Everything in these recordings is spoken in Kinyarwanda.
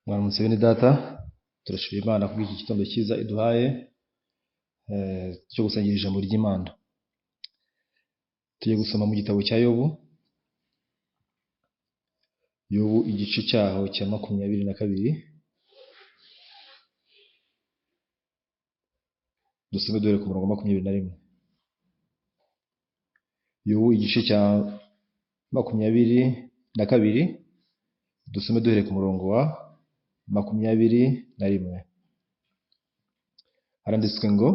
Mwaramutse bene data, turashima Imana kubw'iki gitondo cyiza iduhaye cyo gusangira ijambo ry'Imana. Tugiye gusoma mu gitabo cya Yobu, Yobu igice cyaho cya 22, dusome duhere ku murongo 21. Yobu igice cya 22, dusome duhere ku murongo wa 21. Haranditswe ngo: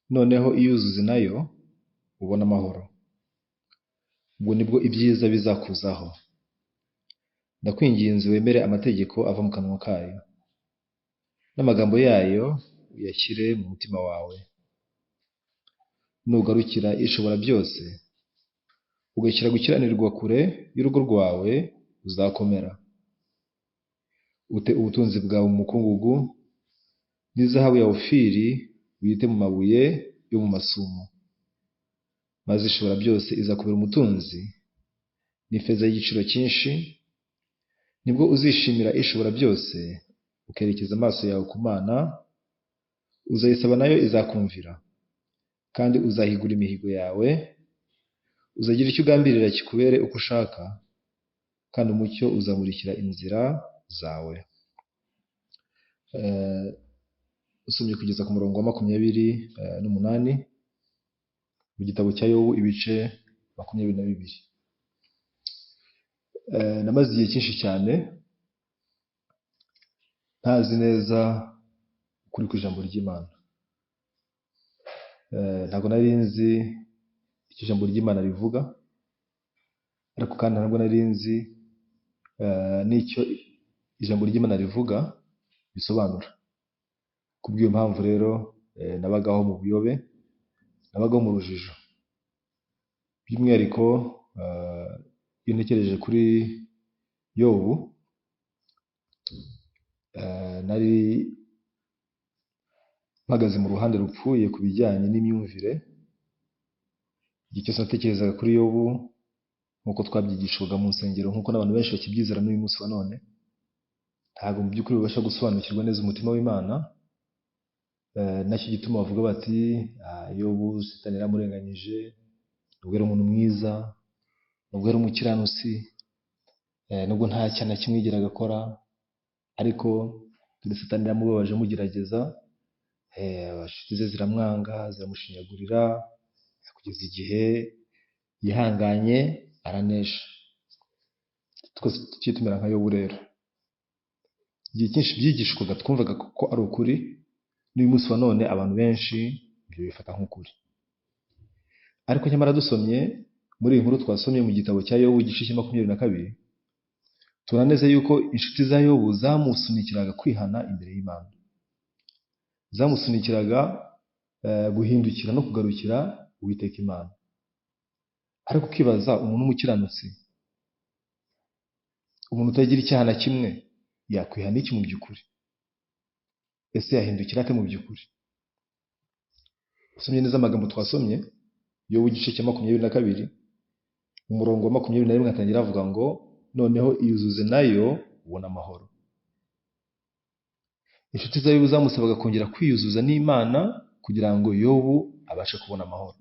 noneho iyuzuze nayo ubone amahoro, ubwo nibwo ibyiza bizakuzaho. Ndakwinginze wemere amategeko ava mu kanwa kayo, n'amagambo yayo uyashyire mu mutima wawe. Nugarukira Ishobora byose, ugashyira gukiranirwa kure y'urugo rwawe, uzakomera. Ute ubutunzi bwawe mu mukungugu, n'izahabu ya Ofiri uyite mu mabuye yo mu masumo. Maze Ishobora byose izakubera umutunzi, n'ifeza y'igiciro cyinshi. Nibwo uzishimira Ishobora byose, ukerekeza amaso yawe ku Mana, uzayisaba nayo izakumvira, kandi uzahigura imihigo yawe, uzagira icyo ugambirira kikubere uko ushaka, kandi umucyo uzamurikira inzira zawe. Usomye kugeza ku murongo wa 28 mu gitabo cya Yobu ibice 22. Namaze igihe cyinshi cyane ntazi neza ukuri kw'ijambo ry'Imana. Ntabwo nari nzi icyo ijambo ry'Imana rivuga, ariko kandi ntabwo nari nzi n'icyo ijambo ry'Imana rivuga bisobanura. Kubw'iyo mpamvu rero nabagaho mu buyobe, nabagaho mu rujijo. By'umwihariko iyo ntekereje kuri Yobu, nari mpagaze mu ruhande rupfuye ku bijyanye n'imyumvire. Igihe cyose natekerezaga kuri Yobu, nk'uko twabyigishwaga mu nsengero, nk'uko n'abantu benshi bakibyizera n'uyu munsi wa none, ntabwo mu by'ukuri babasha gusobanukirwa neza umutima w'Imana. Nacyo gituma bavuga bati Yobu Satani yaramurenganyije, nubwo yari umuntu mwiza, nubwo yari umukiranutsi, nubwo nta cyaha na kimwe yigeraga akora, ariko dore Satani yaramubabaje amugerageza, inshuti ze ziramwanga, ziramushinyagurira, kugeza igihe yihanganye aranesha. Twese tujye tumera nka Yobu rero. Igihe cyinshi byigishwaga twumvaga ko ari ukuri, n'uyu munsi wa none abantu benshi ibyo bifata nk'ukuri. Ariko nyamara dusomye muri iyi nkuru twasomye mu gitabo cya Yobu igice cya 22, tubona neza yuko inshuti za Yobu zamusunikiraga kwihana imbere y'Imana, zamusunikiraga guhindukira no kugarukira Uwiteka Imana. Ariko ukibaza, umuntu w'umukiranutsi, umuntu utagira icyaha na kimwe, yakwihana iki mu by'ukuri? Ese yahindukira ate mu by'ukuri? Usomye neza amagambo twasomye, Yobu igice cya 22, umurongo wa 21 atangira avuga ngo: noneho iyuzuze nayo ubona amahoro. Inshuti za Yobu zamusabaga kongera kwiyuzuza n'Imana kugira ngo Yobu abashe kubona amahoro.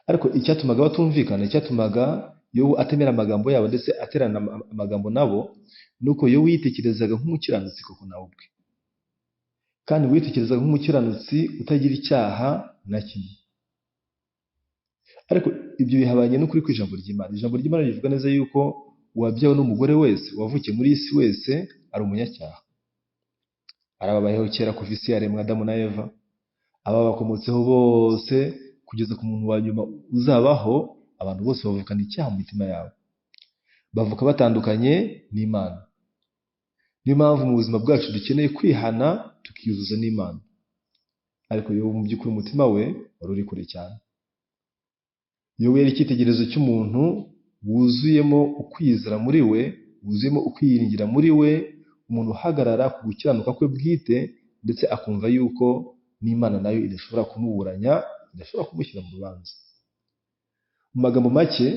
Ariko icyatumaga batumvikana, icyatumaga Yobu atemera amagambo yabo ndetse aterana amagambo nabo, nuko Yobu yitekerezaga nk'umukiranutsi koko nawe ubwe, kandi witekerezaga nk'umukiranutsi utagira icyaha na kimwe. Ariko ibyo bihabanye n'ukuri kw'ijambo ry'Imana. Ijambo ry'Imana rivuga neza yuko uwabyawe n'umugore wese, uwavukiye muri isi wese, ari umunyacyaha. Arababayeho kera kuva isi yaremwa, Adamu na Eva, ababakomotseho bose kugeza ku muntu wa nyuma uzabaho, abantu bose bavukana icyaha mu mitima yabo, bavuka batandukanye n'Imana. Niyo mpamvu mu buzima bwacu dukeneye kwihana tukiyuzuza n'Imana. Ariko Yobu mu by'ukuri umutima we wari uri kure cyane. Yobu yari icyitegererezo cy'umuntu wuzuyemo ukwizera muri we, wuzuyemo ukwiringira muri we, umuntu uhagarara ku gukiranuka kwe bwite, ndetse akumva yuko n'Imana nayo idashobora kumuburanya, idashobora kumushyira mu rubanza. Mu magambo make,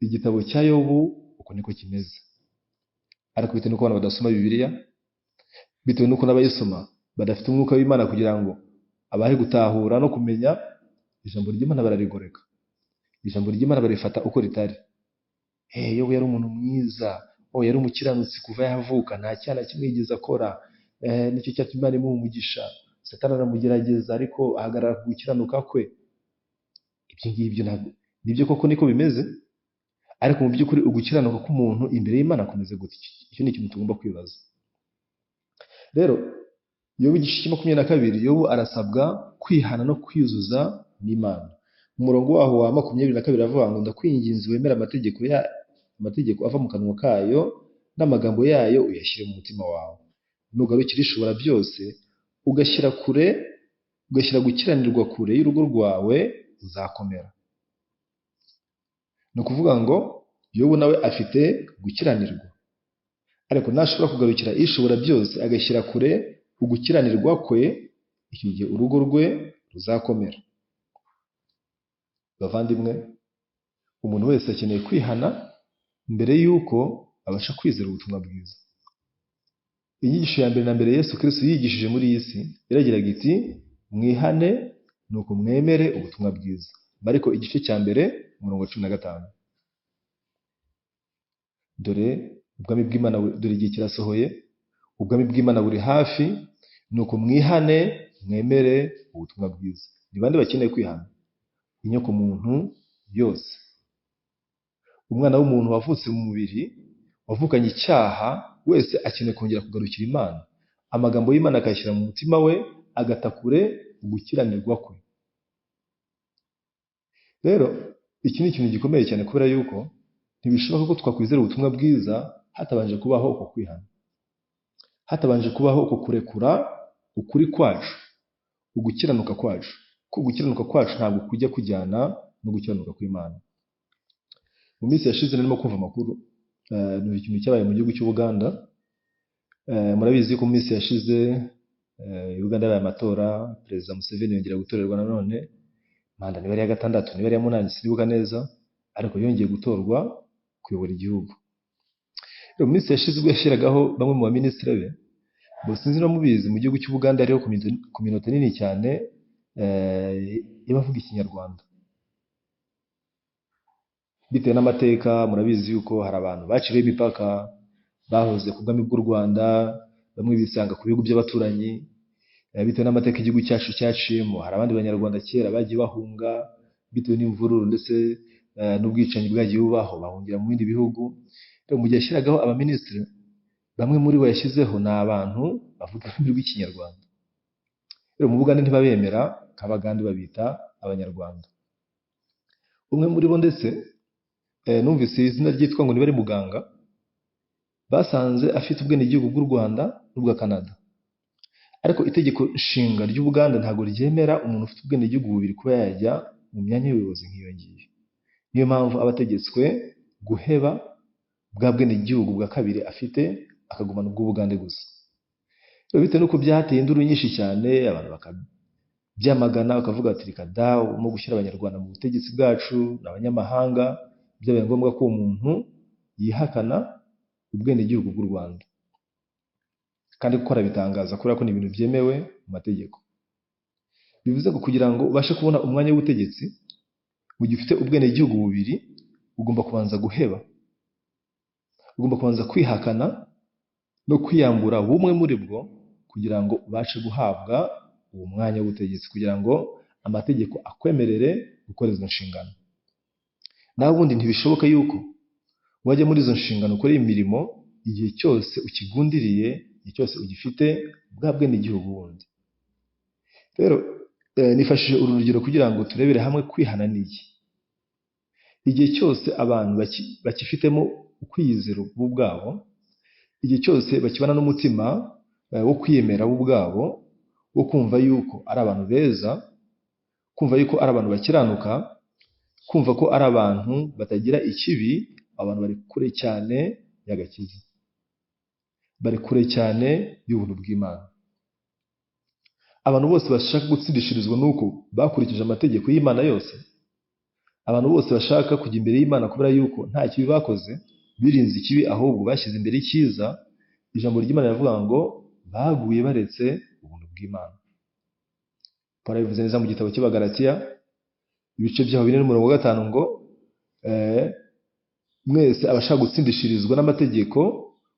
igitabo cya Yobu uko niko kimeze. Ariko bitewe n'uko abantu badasoma Bibiliya, bitewe n'uko n'abayisoma badafite umwuka w'Imana kugira ngo abahe gutahura no kumenya ijambo ry'Imana, bararigoreka. Ijambo ry'Imana barifata uko ritari. Yobu yari umuntu mwiza, yari umukiranutsi kuva yavuka, nta cyaha na kimwe yigeze akora, nicyo cyatumye Imana imuha umugisha. Satani aramugerageza ariko ahagarara ku gukiranuka kwe. Ibyo ngibyo ntabwo nibyo koko, niko bimeze. Ariko mu by'ukuri ugukiranuka k'umuntu imbere y'Imana kumeze gute? Icyo ni ikintu tugomba kwibaza. Rero Yobu igice cya 22, Yobu arasabwa kwihana no kwiyuzuza n'Imana. Mu murongo waho wa 22 aravuga ngo: ndakwinginze wemere amategeko ava mu kanwa kayo, n'amagambo yayo uyashyire mu mutima wawe. Nugarukira Ishobora byose, ugashyira gukiranirwa kure y'urugo rwawe, uzakomera. Ni ukuvuga ngo Yobu nawe afite gukiranirwa, ariko nashobora kugarukira Ishobora byose agashyira kure ugukiranirwa kwe, icyo gihe urugo rwe ruzakomera. Bavandimwe, umuntu wese akeneye kwihana mbere y'uko abasha kwizera ubutumwa bwiza. Inyigisho ya mbere na mbere Yesu Kristo yigishije muri iyi si yaragiraga iti: mwihane nuko mwemere ubutumwa bwiza. Mariko igice cya 1 umurongo wa 15. Dore ubwami bw'Imana, dore igihe kirasohoye, ubwami bw'Imana buri hafi, nuko mwihane mwemere ubutumwa bwiza. Ni bande bakeneye kwihana? Inyoko muntu yose. Umwana w'umuntu wavutse mu mubiri, wavukanye icyaha, wese akeneye kongera kugarukira Imana, amagambo y'Imana akayashyira mu mutima we, agata kure ugukiranirwa kwe. Rero iki ni ikintu gikomeye cyane, kubera yuko ntibishoboka ko twakwizera ubutumwa bwiza hatabanje kubaho uko kwihana, hatabanje kubaho uko kurekura ukuri kwacu, ugukiranuka kwacu. Ko gukiranuka kwacu ntabwo kujya kujyana no gukiranuka kw'Imana. Mu minsi yashize narimo kumva amakuru, ni ikintu cyabaye mu gihugu cy'Ubuganda. Murabizi ko mu minsi yashize Uganda yabaye amatora, Perezida Museveni yongera gutorerwa nanone manda, niba ari iya 6 niba ari iya 8 sinibuka neza, ariko yongeye gutorwa kuyobora igihugu. Mu minsi yashize ubwo yashyiragaho bamwe mu baminisitiri be, sinzi niba mubizi, mu gihugu cy'Ubuganda hariho kominote nini cyane y'abavuga Ikinyarwanda. Bitewe n'amateka, murabizi yuko hari abantu baciriweho imipaka, bahoze ku bwami bw'u Rwanda, bamwe bisanga ku bihugu by'abaturanyi. Bitewe n'amateka igihugu cyacu cyaciyemo, hari abandi banyarwanda kera bagiye bahunga bitewe n'imvururu ndetse n'ubwicanyi bwagiye bubaho, bahungira mu bindi bihugu. Rero mu gihe yashyiragaho abaminisitiri, bamwe muri bo yashyizeho ni abantu bavuga ururimi rw'Ikinyarwanda. Rero mu Bugande ntibabemera nk'Abagande, babita Abanyarwanda. Umwe muri bo ndetse numvise izina ryitwa ngo niba ari muganga, basanze afite ubwenegihugu bw'u Rwanda n'ubwa Canada. Ariko itegeko nshinga ry'Ubuganda ntabwo ryemera umuntu ufite ubwenegihugu bubiri kuba yajya mu myanya y'ubuyobozi nk'iyo ngiyo. Niyo mpamvu aba ategetswe guheba bwa bwenegihugu bwa kabiri afite, akagumana ubw'Ubugande gusa. Bitewe n'uko byateye induru nyinshi cyane, abantu bakabyamagana, bakavuga bati reka da, urimo gushyira Abanyarwanda mu butegetsi bwacu, ni abanyamahanga. Byabaye ngombwa ko uwo muntu yihakana ubwenegihugu bw'u Rwanda, kandi kuko arabitangaza kubera ko ni ibintu byemewe mu mategeko. Bivuze ko kugira ngo ubashe kubona umwanya w'ubutegetsi mu gihe ufite ubwenegihugu bubiri, ugomba kubanza guheba, ugomba kubanza kwihakana no kwiyambura bumwe muri bwo, kugira ngo ubashe guhabwa uwo mwanya w'ubutegetsi, kugira ngo amategeko akwemerere gukora izo nshingano. Naho ubundi ntibishoboka yuko wajya muri izo nshingano ukora imirimo igihe cyose ukigundiriye, igihe cyose ugifite bwa bwenegihugu bundi. Rero nifashishije uru rugero kugira ngo turebere hamwe kwihana ni iki. Igihe cyose abantu bakifitemo ukwiyizera bo ubwabo, igihe cyose bakibana n'umutima wo kwiyemera bo ubwabo, wo kumva yuko ari abantu beza, kumva yuko ari abantu bakiranuka, kumva ko ari abantu batagira ikibi, abantu bari kure cyane y'agakiza, bari kure cyane y'ubuntu bw'Imana. Abantu bose bashaka gutsindishirizwa nuko bakurikije amategeko y'Imana yose, abantu bose bashaka kujya imbere y'Imana kubera yuko nta kibi bakoze, birinze ikibi ahubwo bashyize imbere icyiza, ijambo ry'Imana riravuga ngo baguye baretse ubuntu bw'Imana. Pawulo yabivuze neza mu gitabo cy'Abagalatiya ibice byaho 4 n'umurongo wa 5 ngo mwese abashaka gutsindishirizwa n'amategeko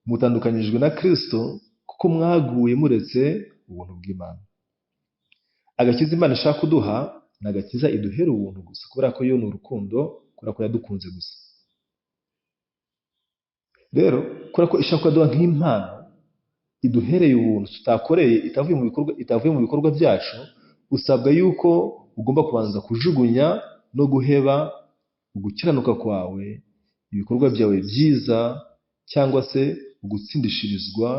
mutandukanyijwe na Kristo kuko mwaguye muretse ubuntu bw'Imana. Agakiza Imana ishaka kuduha ni agakiza iduhera ubuntu gusa, kubera ko yo ni urukundo, kubera ko yadukunze gusa. Rero kubera ko ishaka kuduha nk'impano iduhereye ubuntu tutakoreye, itavuye mu bikorwa byacu, usabwa yuko ugomba kubanza kujugunya no guheba ugukiranuka kwawe, ibikorwa byawe byiza, cyangwa se ugutsindishirizwa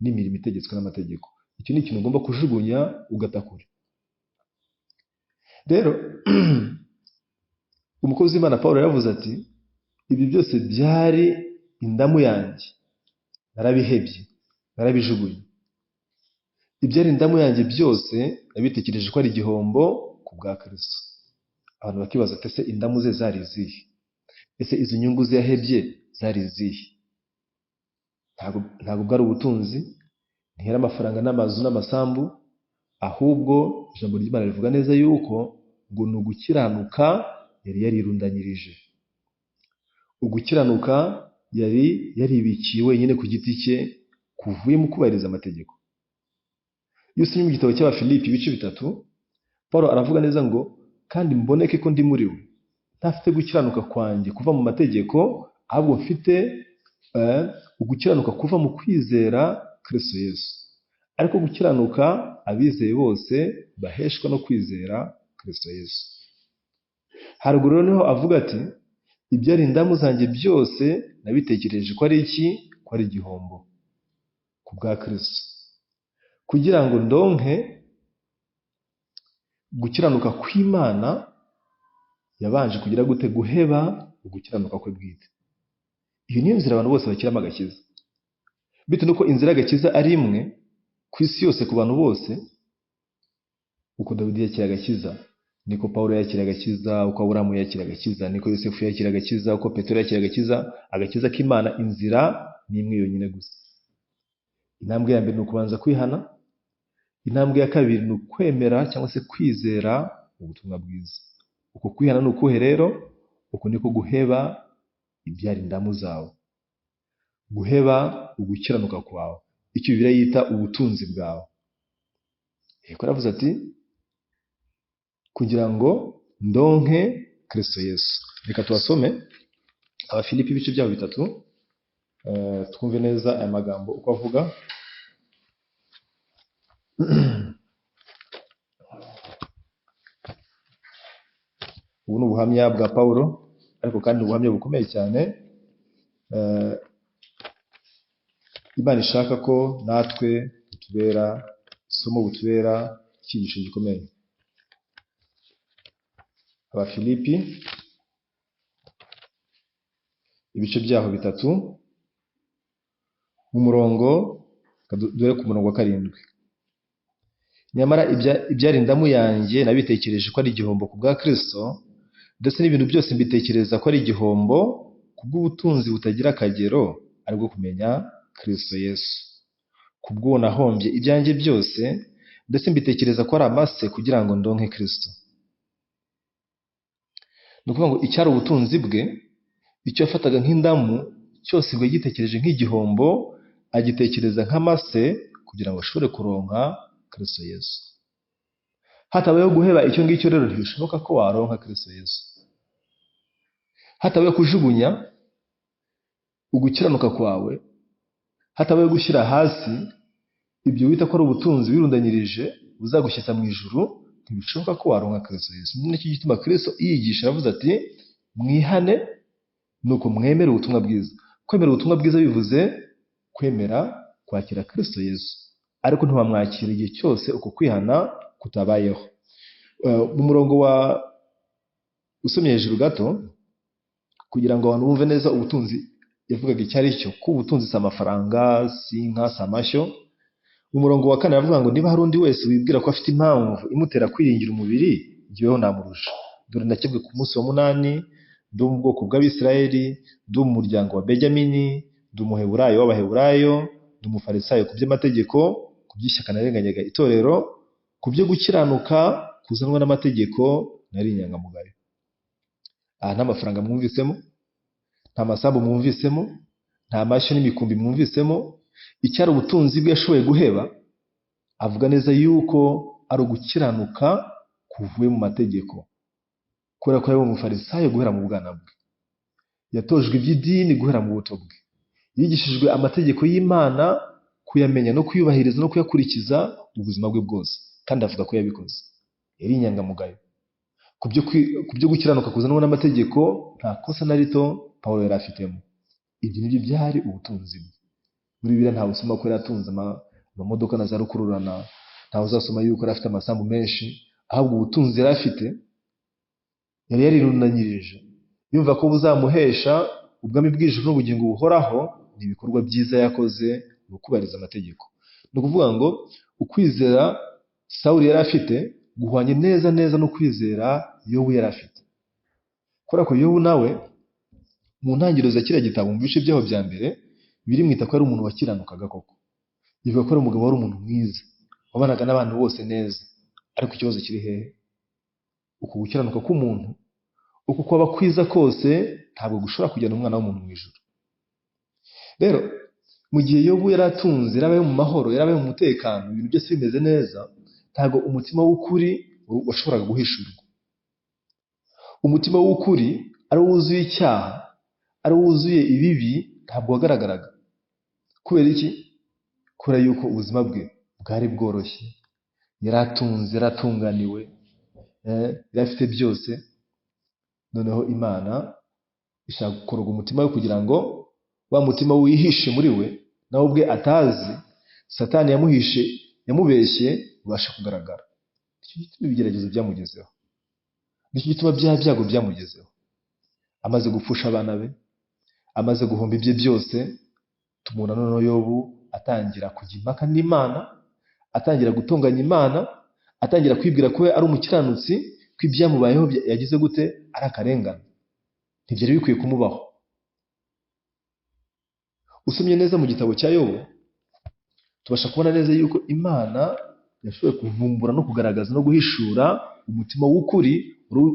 n'imirimo itegetswe n'amategeko. Icyo ni ikintu ugomba kujugunya ugatakura. Rero umukozi w'Imana Pawulo yaravuze ati ibyo byose byari indamu yanjye, narabihebye, narabijugunye. Ibyari indamu yanjye byose nabitekereje ko ari igihombo ku bwa Kristo. Abantu bakibaza ati ese indamu ze zari izihe? Ese izo nyungu ze yahebye zari izihe? Ntabwo bwari ubutunzi, ntihera amafaranga n'amazu n'amasambu, ahubwo ijambo ry'Imana rivuga neza yuko ngo ni ugukiranuka yari yarirundanyirije. Ugukiranuka yari yaribikiye wenyine ku giti cye kuvuye mu kubahiriza amategeko. Iyo usomye mu gitabo cy'Abafilipi ibice 3, Pawulo aravuga neza ngo kandi mboneke ko ndi muri we, ntafite gukiranuka kwanjye kuva mu mategeko, ahubwo mfite ugukiranuka kuva mu kwizera Kristo Yesu. Ariko gukiranuka abizeye bose baheshwa no kwizera Kristo Yesu. Haruguru noneho avuga ati ibyari indamu zanjye byose nabitekereje ko ari iki? Ko ari igihombo ku bwa Kristo, kugira ngo ndonke gukiranuka kw'Imana. Yabanje kugira gute? Guheba ugukiranuka kwe bwite. Iyo niyo nzira abantu bose bakiramo agakiza. Bitewe nuko inzira y'agakiza ari imwe ku isi yose ku bantu bose, uko Dawidi yakira agakiza niko Pawulo yakira agakiza, uko Aburahamu yakira agakiza niko Yosefu yakira agakiza, uko Petero yakira agakiza. Agakiza k'Imana inzira ni imwe yonyine gusa. Intambwe ya mbere ni ukubanza kwihana, intambwe ya kabiri ni ukwemera cyangwa se kwizera ubutumwa bwiza. Uko kwihana ni ukuhe rero? Uko niko guheba ibyari indamu zawe, guheba ugukiranuka kwawe, icyo Bibiliya yita ubutunzi bwawe. Yego, aravuze ati kugira ngo ndonke Kristo Yesu. Reka tubasome Abafilipi ibice byabo 3, twumve neza aya magambo uko avuga. Ubu ni ubuhamya bwa Pawulo, ariko kandi ubuhamya bukomeye cyane. Imana ishaka ko natwe butubera isomo, butubera icyigisho gikomeye. Abafilipi ibice byaho 3, mu murongo, dore ku murongo wa 7. Nyamara ibyari indamu yanjye nabitekereje ko ari igihombo ku bwa Kristo, ndetse n'ibintu byose mbitekereza ko ari igihombo kubw'ubutunzi butagira akagero, aribwo kumenya Kristo Yesu. Kubw'uwo nahombye ibyanjye byose, ndetse mbitekereza ko ari amase kugira ngo ndonke Kristo. Ni ukuvuga ngo icyari ubutunzi bwe, icyo yafataga nk'indamu cyose ngo yagitekereje nk'igihombo, agitekereza nk'amase kugira ngo ashobore kuronka Kristo Yesu. Hatabayeho guheba icyo ngicyo rero ntibishoboka ko waronka Kristo Yesu. Hatabayeho kujugunya ugukiranuka kwawe, hatabayeho gushyira hasi ibyo wita ko ari ubutunzi wirundanyirije buzagushyitsa mu ijuru, ntibishoboka ko waronka Kristo Yesu. Nicyo gituma Kristo yigisha aravuze ati mwihane nuko mwemere ubutumwa bwiza. Kwemera ubutumwa bwiza bivuze kwemera kwakira Kristo Yesu, ariko ntiwamwakira igihe cyose uko kwihana kutabayeho. Mu murongo wa usomye hejuru gato kugira ngo abantu bumve neza ubutunzi yavugaga icyo ari cyo, ko ubutunzi si amafaranga, si inka, si amashyo. Mu murongo wa 4 aravuga ngo niba hari undi wese wibwira ko afite impamvu imutera kwiringira umubiri, jyeweho namurusha. Dore nakebwe ku munsi wa 8, Ndi mu bwoko bw'Abisirayeli, ndi mu muryango wa Benyamini, ndi umuheburayo w'Abaheburayo, ndi umufarisayo ku by'amategeko, ku by'ishyaka narenganyaga itorero, ku byo gukiranuka kuzanwa n'amategeko nari inyangamugayo. Aha nta mafaranga mwumvisemo, nta masambu mwumvisemo, nta mashyo n'imikumbi mwumvisemo. Icyari ubutunzi bwe yashoboye guheba, avuga neza yuko ari ugukiranuka kuvuye mu mategeko, kubera ko yari umufarisayo guhera mu bwana bwe, yatojwe iby'idini guhera mu buto bwe, yigishijwe amategeko y'Imana kuyamenya no kuyubahiriza no kuyakurikiza ubuzima bwe bwose, kandi avuga ko yabikoze. Yari inyangamugayo ku byo gukiranuka kuzanwa n'amategeko, nta kosa na rito Pawulo yari afitemo. Ibyo nibyo byari ubutunzi bwe. Muri Bibiliya ntawe usoma ko yari atunze amamodoka na za rukururana, ntawe uzasoma yuko yari afite amasambu menshi, ahubwo ubutunzi yari afite yari yarirunanyirije, yumva ko buzamuhesha ubwami bw'ijuru n'ubugingo buhoraho. Ni ibikorwa byiza yakoze mu kubahiriza amategeko. Ni ukuvuga ngo ukwizera Sawuli yari afite guhwanye neza neza no kwizera Yobu yari afite, kubera ko Yobu nawe mu ntangiriro za kiriya gitabo, mu bice byaho bya mbere, birimwita ko ari umuntu wakiranukaga koko. Bivuga ko ari umugabo wari umuntu mwiza, wabanaga n'abantu bose neza. Ariko ikibazo kiri hehe? Uku gukiranuka k'umuntu, uku kwaba kwiza kose, ntabwo gushobora kujyana umwana w'umuntu mu ijuru. Rero mu gihe Yobu yari atunze, yarabaye mu mahoro, yarabaye mu mutekano, ibintu byose bimeze neza, ntabwo umutima w'ukuri washoboraga guhishurwa. Umutima w'ukuri ari wuzuye icyaha, ari wuzuye ibibi, ntabwo wagaragaraga. Kubera iki? Kubera yuko ubuzima bwe bwari bworoshye, yari atunze, yaratunganiwe, yari afite byose. Noneho Imana ishaka gukoroga umutima we kugira ngo wa mutima wihishe muri we, nawe ubwe atazi, Satani yamuhishe, yamubeshye, ubashe kugaragara. Nicyo gituma ibigeragezo byamugezeho, nicyo gituma bya byago byamugezeho. Amaze gupfusha abana be, amaze guhomba ibye byose, tumubona noneho Yobu atangira kujya impaka n'Imana, atangira gutonganya Imana, atangira kwibwira ko ari umukiranutsi, ko ibyamubayeho yagize gute ari akarengane, ntibyari bikwiye kumubaho. Usomye neza mu gitabo cya Yobu, tubasha kubona neza yuko Imana yashoboye kuvumbura no kugaragaza no guhishura umutima w'ukuri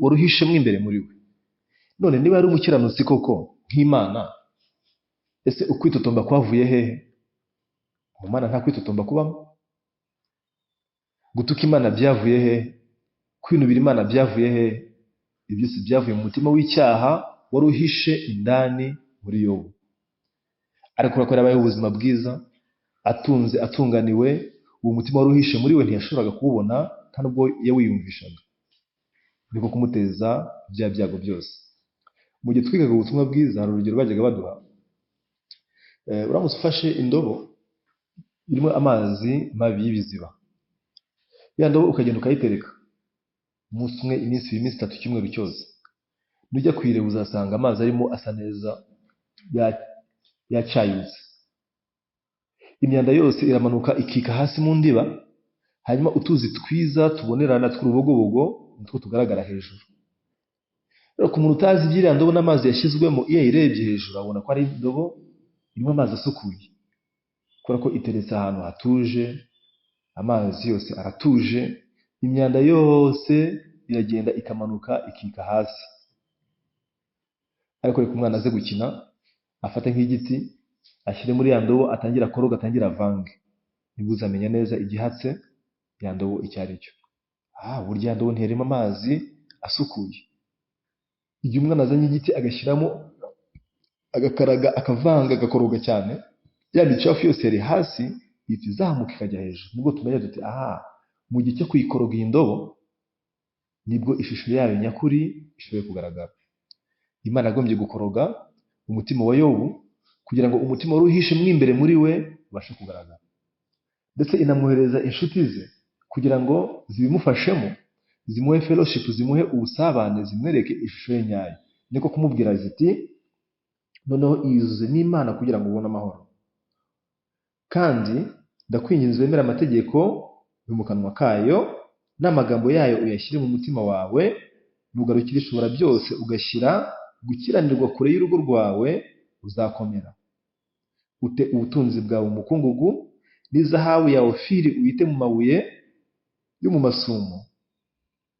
wari uhishemo imbere muri we. None niba yari umukiranutsi koko nk'Imana, ese ukwitotomba kwavuye hehe? Mu Mana nta kwitotomba kubamo. Gutuka Imana byavuye hehe? Kwinubira Imana byavuye hehe? Ibyo byose byavuye mu mutima w'icyaha wari uhishe indani muri Yobu. Ariko kubera ko yarabayeho ubuzima bwiza, atunze, atunganiwe, uwo mutima wari uhishe muri we ntiyashoboraga kuwubona, nta nubwo yawiyumvishaga. Niko kumuteza bya byago byose. Mu gihe twigaga ubutumwa bwiza, hari urugero bajyaga baduha. Uramutse ufashe indobo irimo amazi mabi y'ibiziba, ya ndobo ukagenda ukayitereka umunsi umwe, iminsi ibiri, iminsi itatu, icyumweru cyose, nujya kuyireba uzasanga amazi arimo asa neza, yacayutse. Imyanda yose iramanuka ikika hasi mu ndiba, hanyuma utuzi twiza tubonerana tw'urubogobogo nitwo tugaragara hejuru. Rero ku muntu utazi iby'iriya ndobo n'amazi yashyizwemo, iyo ayirebye hejuru abona ko ari indobo irimo amazi asukuye, kubera ko iteretse ahantu hatuje, amazi yose aratuje, imyanda yose iragenda ikamanuka ikika hasi. Ariko reka umwana aze gukina, afate nk'igiti ashyire muri ya ndobo, atangire akoroga, atangire avange, nibwo uzamenya neza igihatse ya ndobo icyo ari cyo. Burya ya ndobo ntiyarimo amazi asukuye. Igihe umwana azanye igiti agashyiramo, agakaraga, akavanga, agakoroga cyane, ya micafu yose yari hasi ihita izamuka ikajya hejuru. Nibwo tumenya duti aha, mu gihe cyo kuyikoroga iyi ndobo, nibwo ishusho yayo nyakuri ishoboye kugaragara. Imana yagombye gukoroga umutima wa Yobu kugira ngo umutima wari uhishe mo imbere muri we ubashe kugaragara, ndetse inamwohereza inshuti ze kugira ngo zibimufashemo, zimuhe fellowship, zimuhe ubusabane, zimwereke ishusho ye nyayo. Niko kumubwira ziti noneho iyuzuze n'Imana kugira ngo ubone amahoro, kandi ndakwinginze wemere amategeko yo mu kanwa kayo n'amagambo yayo uyashyire mu mutima wawe, nugarukira Ishobora byose ugashyira gukiranirwa kure y'urugo rwawe uzakomera. Ute ubutunzi bwawe mu mukungugu, n'izahabu ya Ofiri uyite mu mabuye yo mu masumo,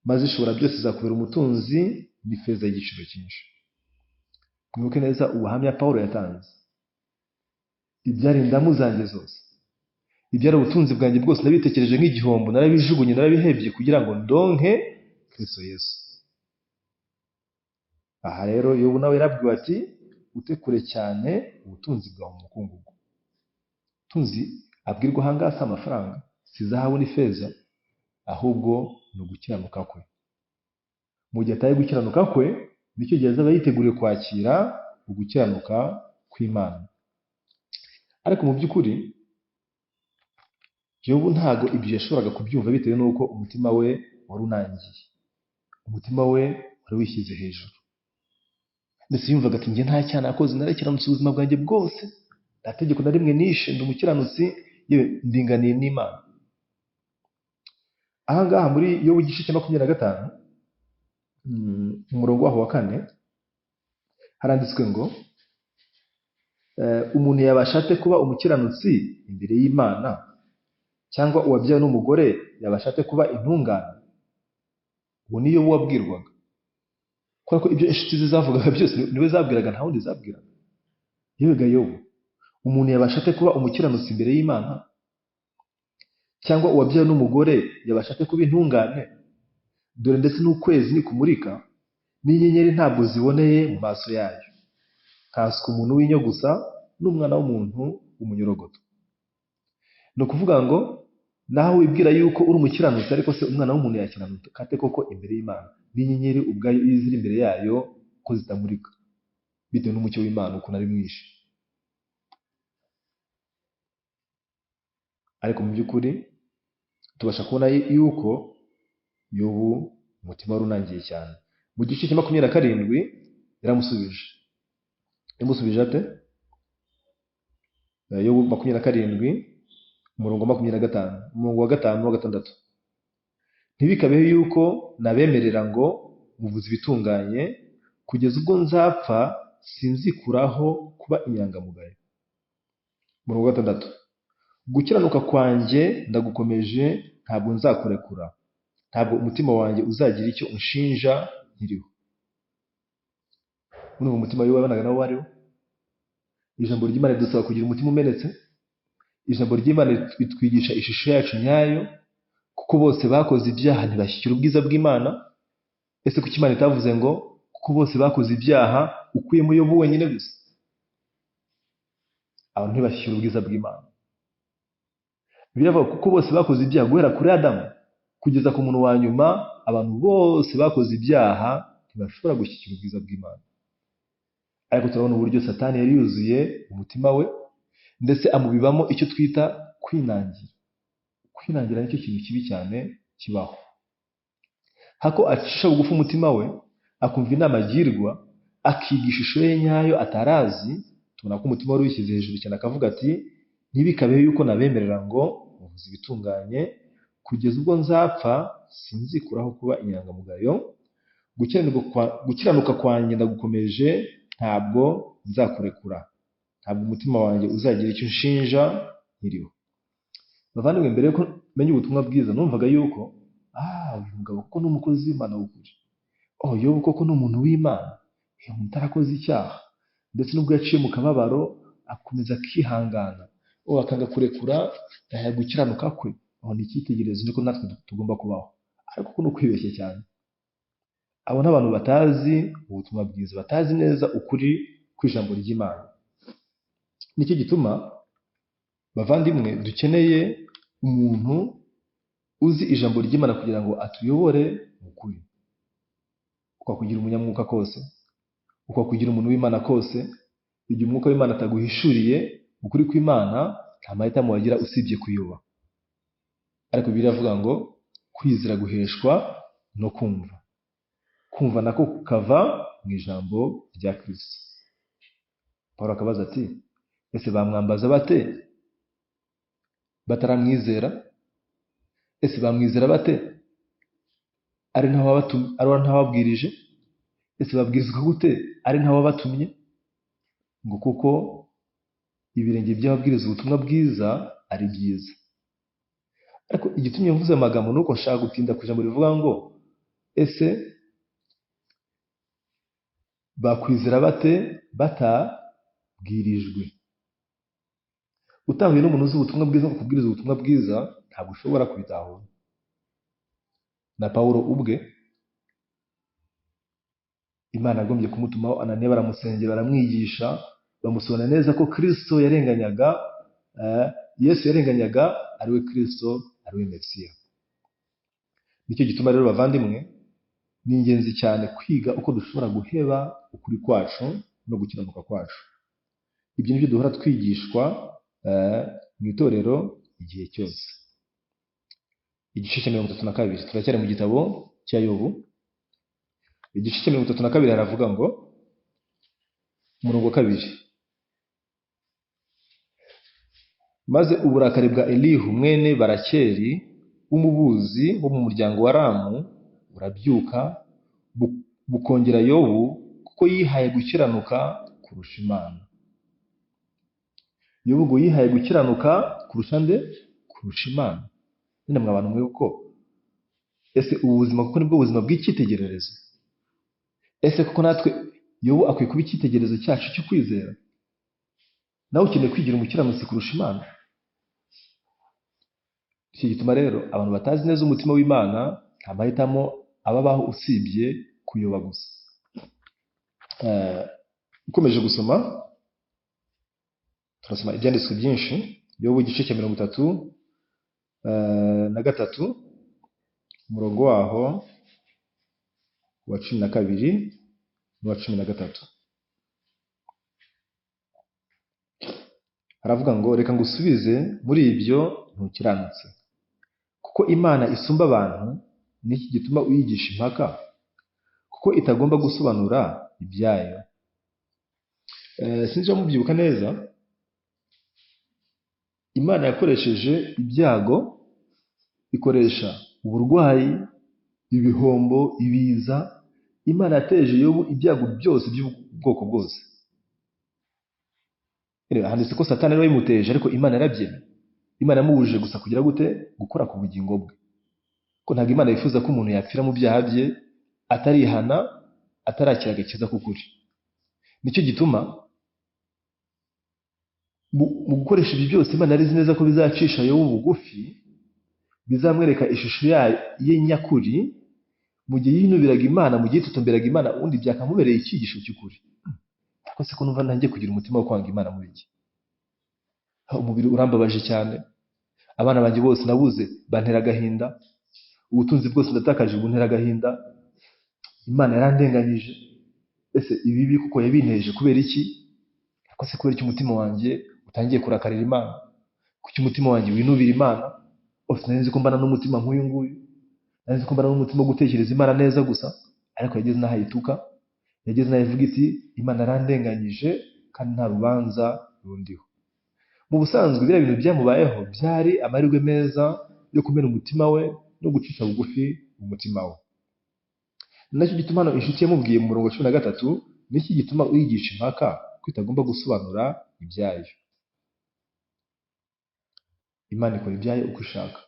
maze Ishobora byose izakubera umutunzi n'ifeza y'igiciro cyinshi. Mwibuke neza ubuhamya Pawulo yatanze: ibyari indamu zanjye zose, ibyari ubutunzi bwanjye bwose nabitekereje nk'igihombo, narabijugunye, narabihebye kugira ngo ndonke Kristo Yesu. Aha rero Yobu nawe yarabwiwe ati ute kure cyane ubutunzi bwawe mu mukungugu. Ubutunzi abwirwa aha ngaha si amafaranga, si izahabu n'ifeza, ahubwo ni ugukiranuka kwe. Mu gihe ataye gukiranuka kwe, nicyo gihe azaba yiteguriye kwakira ugukiranuka kw'Imana. Ariko mu by'ukuri Yobu ntago ibyo yashoboraga kubyumva bitewe n'uko umutima we wari unangiye, umutima we wari wishyize hejuru. Ndetse yumvaga ati njye nta cyaha nakoze, narakiranutse ubuzima bwanjye bwose, nta tegeko na rimwe nishe, ndi umukiranutsi, yewe ndinganiye n'Imana. Aha ngaha muri Yobu igice cya 25 umurongo waho wa 4 haranditswe ngo umuntu yabasha ate kuba umukiranutsi imbere y'Imana, cyangwa uwabyawe n'umugore yabasha ate kuba intungane? Uwo ni Yobu wabwirwaga, kubera ko ibyo inshuti ze zavugaga byose niwe zabwiraga, nta wundi zabwiraga. Yewe ga Yobu, umuntu yabasha ate kuba umukiranutsi imbere y'Imana, cyangwa uwabyawe n'umugore yabasha ate kuba intungane? Dore ndetse n'ukwezi nikumurika, n'inyenyeri ntabwo ziboneye mu maso yayo, nkanswe umuntu w'inyo gusa n'umwana w'umuntu w'umunyorogoto. Ni ukuvuga ngo naho wibwira yuko uri umukiranutsi, ariko se umwana w'umuntu yakiranuka ate koko imbere y'Imana? N'inyenyeri ubwayo iyo ziri imbere yayo ko zitamurika bitewe n'umucyo w'Imana ukuntu ari mwinshi. Ariko mu by'ukuri tubasha kubona yuko Yobu umutima wari unangiye cyane. Mu gice cya 27 yaramusubije. Yamusubije ate? Yobu 27 umurongo wa 25, umurongo wa 5 n'uwa 6. Ntibikabeho yuko nabemerera ngo muvuze ibitunganye, kugeza ubwo nzapfa sinzikuraho kuba inyangamugayo. Umurongo wa 6. Gukiranuka kwanjye ndagukomeje, ntabwo nzakurekura, ntabwo umutima wanjye uzagira icyo unshinja nkiriho. Urumva umutima we wabonaga nawo wariwo. Ijambo ry'Imana ridusaba kugira umutima umenetse. Ijambo ry'Imana ritwigisha ishusho yacu nyayo, kuko bose bakoze ibyaha ntibashyikira ubwiza bw'Imana. Ese kuki Imana itavuze ngo kuko bose bakoze ibyaha ukuyemo Yobu wenyine gusa? Abantu ntibashyikira ubwiza bw'Imana. Biravuga kuko bose bakoze ibyaha guhera kuri Adamu kugeza ku muntu wa nyuma, abantu bose bakoze ibyaha ntibashobora gushyikira ubwiza bw'Imana. Ariko turabona uburyo Satani yari yuzuye umutima we, ndetse amubibamo icyo twita kwinangira. Kwinangira nicyo kintu kibi cyane kibaho. Hako acisha bugufi umutima we, akumva inama agirwa, akiga ishusho ye nyayo atarazi. Tubona ko umutima wari wishyize hejuru cyane, akavuga ati ntibikabeho yuko nabemerera ngo muvuze ibitunganye, kugeza ubwo nzapfa sinzikuraho kuba inyangamugayo. Gukiranuka kwanjye ndagukomeje, ntabwo nzakurekura, ntabwo umutima wanjye uzagira icyo unshinja nkiriho. Bavandimwe, mbere yuko menya ubutumwa bwiza numvaga yuko uyu mugabo koko ni umukozi w'Imana w'ukuri, Yobu koko ni umuntu w'Imana, umuntu utarakoze icyaha, ndetse n'ubwo yaciye mu kababaro akomeza akihangana, akanga kurekura gukiranuka kwe. Ni icyitegererezo niko natwe tugomba kubaho. Ariko kuko ni ukwibeshya cyane. Abo ni abantu batazi ubutumwa bwiza, batazi neza ukuri kw'ijambo ry'Imana. Nicyo gituma bavandimwe dukeneye umuntu uzi ijambo ry'Imana kugira ngo atuyobore mu kuri. Uko kugira umunyamwuka kose, uko kugira umuntu w'Imana kose, igihe umwuka w'Imana ataguhishuriye ukuri kw'Imana, nta mahitamo wagira usibye kuyoba. Ariko Bibiliya iravuga ngo kwizera guheshwa no kumva, kumva nako kukava mu ijambo rya Kristo. Pawulo akabaza ati ese bamwambaza bate bataramwizera? Ese bamwizera bate ari ntawabwirije? Ese babwirizwa gute ari nta wabatumye? Ngo kuko ibirenge by'ababwiriza ubutumwa bwiza ari byiza. Ariko igitumye mvuze amagambo nuko nshaka gutinda ku ijambo rivuga ngo ese bakwizera bate batabwirijwe? Utahuye n'umuntu uzi ubutumwa bwiza ngo kubwiriza ubutumwa bwiza ntabwo ushobora kubitahura. Na Pawulo ubwe Imana yagombye kumutumaho Ananiya, baramusengera, baramwigisha, bamusobanurira neza ko Kristo yarenganyaga, Yesu yarenganyaga ariwe Kristo, ariwe Mesiya. Nicyo gituma rero bavandimwe, ni ingenzi cyane kwiga uko dushobora guheba ukuri kwacu no gukiranuka kwacu. Ibyo nibyo duhora twigishwa mu itorero igihe cyose. Igice cya 32, turacyari mu gitabo cya Yobu. Igice cya 32 haravuga ngo, umurongo wa 2: maze uburakari bwa Elihu mwene Barakeri w'umubuzi wo mu muryango wa Ramu burabyuka, bukongera Yobu, kuko yihaye gukiranuka kurusha Imana. Yobu ngo yihaye gukiranuka kurusha nde? Kurusha Imana. Nyine mwa bantu mwe, kuko ese ubu buzima kuko nibwo buzima bw'icyitegererezo? Ese kuko natwe Yobu akwiye kuba icyitegererezo cyacu cyo kwizera? Nawe ukeneye kwigira umukiranutsi kurusha Imana? Icyo gituma rero abantu batazi neza umutima w'Imana nta mahitamo ababaho usibye kuyoba gusa. Ukomeje gusoma, turasoma ibyanditswe byinshi. Yobu igice cya 33, umurongo waho wa 12 n'uwa 13. Haravuga ngo reka ngusubize muri ibyo ntukiranutse, kuko Imana isumba abantu, niki gituma uyigisha impaka? Kuko itagomba gusobanura ibyayo. Sinzi mubyibuka neza, Imana yakoresheje ibyago, ikoresha uburwayi, ibihombo, ibiza. Imana yateje Yobu ibyago byose by'ubwoko bwose. Handitse ko Satani ariwe wabimuteje, ariko Imana yarabyemeye. Imana yamubujije gusa kugira gute? Gukora ku bugingo bwe. Ko ntabwo Imana yifuza ko umuntu yapfira mu byaha bye atarihana, atarakira agakiza k'ukuri. Nicyo gituma mu gukoresha ibyo byose Imana yari izi neza ko bizacisha Yobu bugufi, bizamwereka ishusho ye nyakuri. Mu gihe yinubiraga Imana, mu gihe yitotomberaga Imana, ubundi byakamubereye icyigisho cy'ukuri. Ariko se ko numva ntangiye kugira umutima wo kwanga Imana muri iki? Umubiri urambabaje cyane, abana banjye bose nabuze bantera agahinda, ubutunzi bwose ndatakaje buntera agahinda, Imana yarandenganyije. Ese ibibi kuko yabinteje kubera iki? Ariko se kubera iki umutima wanjye utangiye kurakarira Imana? Kuki umutima wanjye winubira Imana? Nari nzi ko mbana n'umutima nk'uyu nguyu, nari nzi ko mbana n'umutima wo gutekereza Imana neza gusa, ariko yageze n'aho ayituka, yageze n'aho ivuga iti Imana yarandenganyije kandi nta rubanza rundiho. Mu busanzwe biriya bintu byamubayeho byari amahirwe meza yo kumena umutima we no gucisha bugufi umutima we. Nacyo gituma hano inshuti yamubwiye mu murongo wa 13, niki gituma uyigisha impaka ko itagomba gusobanura ibyayo? Imana ikora ibyayo uko ishaka.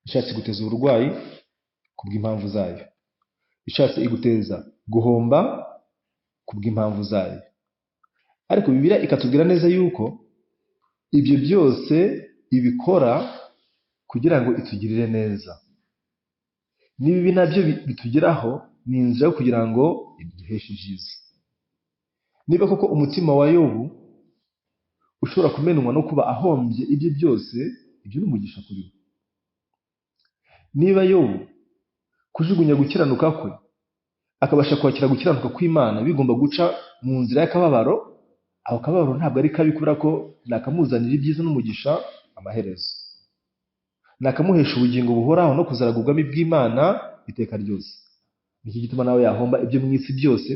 Ishatse iguteza uburwayi kubw'impamvu zayo, ishatse iguteza guhomba kubw'impamvu zayo. Ariko Bibiliya ikatubwira neza yuko ibyo byose ibikora kugira ngo itugirire neza. N'ibibi nabyo bitugeraho ni inzira yo kugira ngo iduheshe ibyiza. Niba koko umutima wa Yobu ushobora kumenwa no kuba ahombye ibye byose, ibyo ni umugisha kuri we. Niba Yobu kujugunya gukiranuka kwe akabasha kwakira gukiranuka kw'Imana bigomba guca mu nzira y'akababaro, ako kababaro ntabwo ari kabi kubera ko nakamuzanira ibyiza n'umugisha amaherezo, nakamuhesha ubugingo buhoraho no kuzaraga ubwami bw'Imana iteka ryose. Nicyo gituma nawe yahomba ibyo mu isi byose,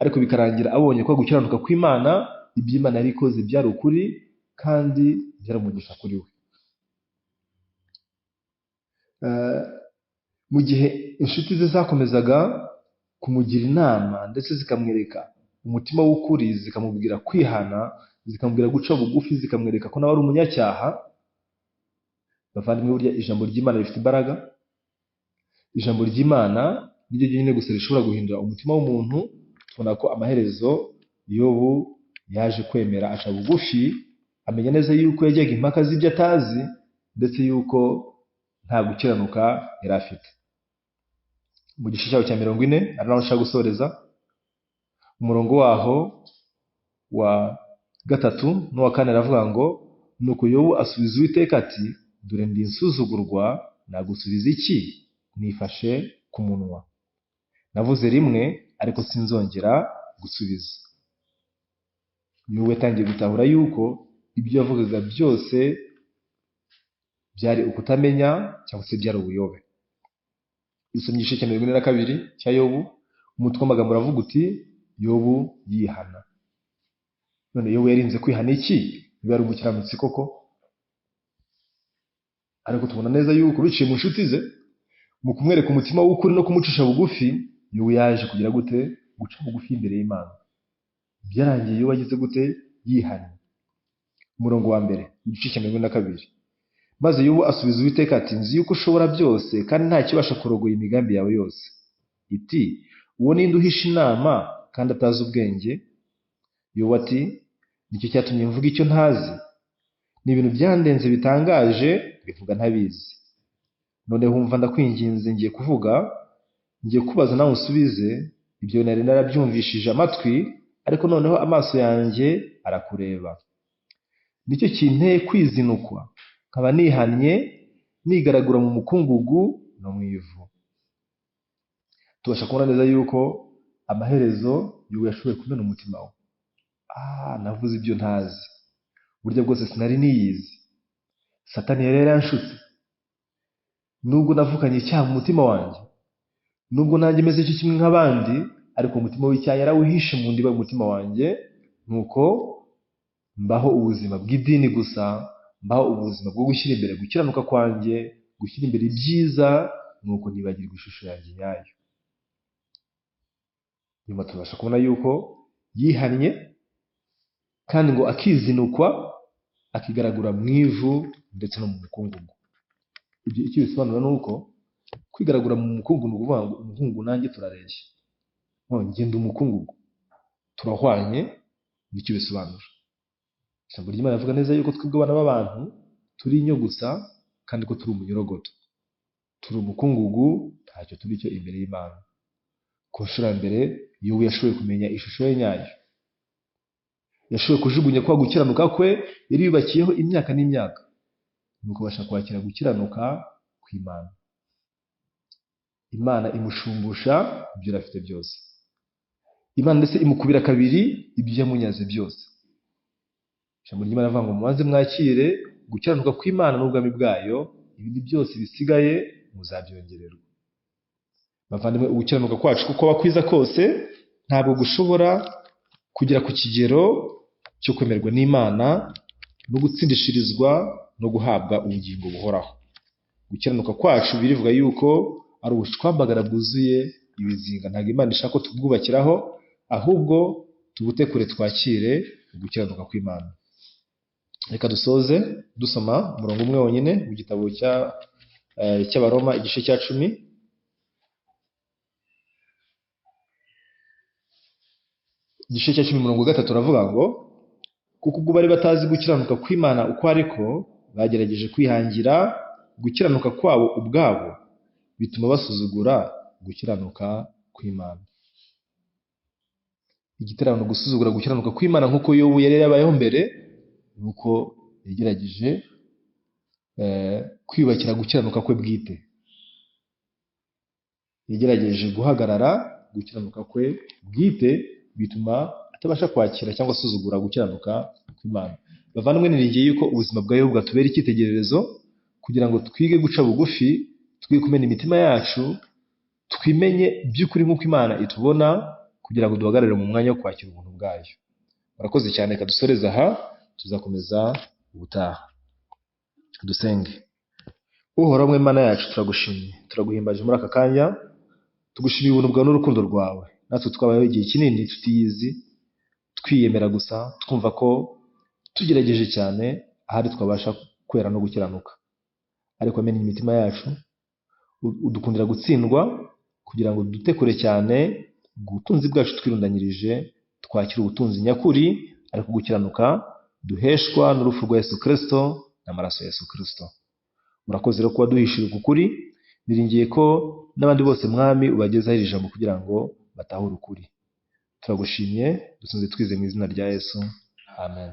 ariko bikarangira abonye ko gukiranuka kw'Imana, iby'Imana yari ikoze byari ukuri kandi byari umugisha kuri we. Mu gihe inshuti ze zakomezaga kumugira inama ndetse zikamwereka umutima w'ukuri, zikamubwira kwihana, zikamubwira guca bugufi, zikamwereka ko nawe ari umunyacyaha. Bavandimwe, burya ijambo ry'Imana rifite imbaraga. Ijambo ry'Imana niryo ryonyine gusa rishobora guhindura umutima w'umuntu. Tubona ko amaherezo Yobu yaje kwemera, aca bugufi, amenya neza yuko yajyaga impaka z'ibyo atazi, ndetse yuko nta gukiranuka yari afite. Mu gice cyaho cya 40 ari naho nshaka gusoreza, umurongo waho wa 3 n'uwa 4 aravuga ngo: nuko Yobu asubiza Uwiteka ati: dore ndi insuzugurwa, nagusubiza iki? Nifashe ku munwa. Navuze rimwe, ariko sinzongera gusubiza. Yobu yatangiye gutahura yuko ibyo yavugaga byose byari ukutamenya cyangwa se byari ubuyobe. Usomye igice cya 42 cya Yobu, umutwe w'amagambo uravuga uti: Yobu yihana. None Yobu yarinze kwihana iki? Niba yari umukiranutsi koko? Ariko tubona neza yuko biciye mu nshuti ze, mu kumwereka umutima w'ukuri no kumucisha bugufi, Yobu yaje kugira gute? Guca bugufi imbere y'Imana. Byarangiye Yobu agize gute? Yihannye. Umurongo wa 1, igice cya 42. Maze Yobu asubiza Uwiteka ati: nzi yuko ushobora byose, kandi nta kibasha kurogoya imigambi yawe yose. Iti: uwo ninde uhisha inama kandi atazi ubwenge? Yobu ati: nicyo cyatumye mvuga icyo ntazi, ni ibintu byandenze bitangaje, bivuga ntabizi. None humva ndakwinginze, ngiye kuvuga, ngiye kubaza nawe unsubize. Ibyo nari narabyumvishije amatwi, ariko noneho amaso yanjye arakureba. Nicyo kinteye kwizinukwa, nkaba nihannye, nigaragura mu mukungugu no mu ivu. Tubasha kubona neza yuko amaherezo Yobu yashoboye kumena umutima we. Navuze ibyo ntazi, burya bwose sinari niyizi, Satani yari yaranshutse. Nubwo navukanye icyaha mu mutima wanjye, nubwo nanjye meze cyo kimwe nk'abandi, ariko umutima w'icyaha yarawuhishe mu ndiba y'umutima wanjye. Nuko mbaho ubuzima bw'idini gusa, mbaho ubuzima bwo gushyira imbere gukiranuka kwanjye, gushyira imbere ibyiza, nuko nibagirwa ishusho yanjye nyayo. Nyuma tubasha kubona yuko yihannye, kandi ngo akizinukwa, akigaragura mu ivu ndetse no mu mukungugu. Ibyo icyo bisobanura ni uko kwigaragura mu mukungugu ni ukuvuga ngo umukungugu nanjye turareshya, ngenda umukungugu, turahwanye, nicyo bisobanura. Ijambo ry'Imana rivuga neza yuko twebwe abana b'abantu turi inyo gusa, kandi ko turi umunyorogoto, turi umukungugu, ntacyo turi cyo imbere y'Imana. Ku nshuro ya mbere Yobu yashoboye kumenya ishusho ye nyayo, yashoboye kujugunya kwa gukiranuka kwe yari yubakiyeho imyaka n'imyaka, nuko abasha kwakira gukiranuka kw'Imana. Imana imushumbusha ibyo yari afite byose. Imana ndetse imukubira kabiri ibyo yamunyaze byose. Ijambo ry'Imana rivuga ngo mubanze mwakire gukiranuka kw'Imana n'ubwami bwayo, ibindi byose bisigaye muzabyongererwa. Bavandimwe, ugukiranuka kwacu kuko bakwiza kose ntabwo gushobora kugera ku kigero cyo kwemerwa n'Imana no gutsindishirizwa no guhabwa ubugingo buhoraho. Gukiranuka kwacu birivuga yuko ari ubushwambagara bwuzuye ibizinga. Ntabwo Imana ishaka ko tubwubakiraho, ahubwo tubute kure twakire ugukiranuka kw'Imana. Reka dusoze dusoma umurongo umwe wonyine mu gitabo cy'Abaroma igice cya 10. Igice cya 10 umurongo wa 3 uravuga ngo: kuko ubwo bari batazi gukiranuka kw'Imana uko ariko, bagerageje kwihangira gukiranuka kwabo ubwabo, bituma basuzugura gukiranuka kw'Imana. Igiterano gusuzugura gukiranuka kw'Imana nk'uko Yobu yari yarabayeho mbere, nuko yagerageje kwiyubakira gukiranuka kwe bwite, yagerageje guhagarara gukiranuka kwe bwite, bituma atabasha kwakira cyangwa asuzugura gukiranuka kw'Imana. Bavandimwe, niringiye yuko ubuzima bwa Yobu bwatubera icyitegererezo kugira ngo twige guca bugufi, twige kumena imitima yacu, twimenye by'ukuri nk'uko Imana itubona, kugira ngo duhagarare mu mwanya wo kwakira ubuntu bwayo. Murakoze cyane, reka dusoreze aha, tuzakomeza ubutaha. Dusenge. Uhoraho Imana yacu, turagushimye, turaguhimbaje muri aka kanya, Tugushimiye ubuntu bwawe n'urukundo rwawe. Natwe twabayeho igihe kinini tutiyizi, twiyemera gusa, twumva ko tugerageje cyane ahari twabasha kwera no gukiranuka. Ariko wamenye imitima yacu, udukundira gutsindwa kugira ngo dute kure cyane ubutunzi bwacu twirundanyirije, twakire ubutunzi nyakuri ariko gukiranuka duheshwa n'urupfu rwa Yesu Kristo n'amaraso ya Yesu Kristo. Urakoze rero kuba duhishije uku kuri, niringiye ko n'abandi bose Mwami ubagezaho iri jambo kugira ngo batahure ukuri. Turagushimye, dusunze twize mu izina rya Yesu. Amen.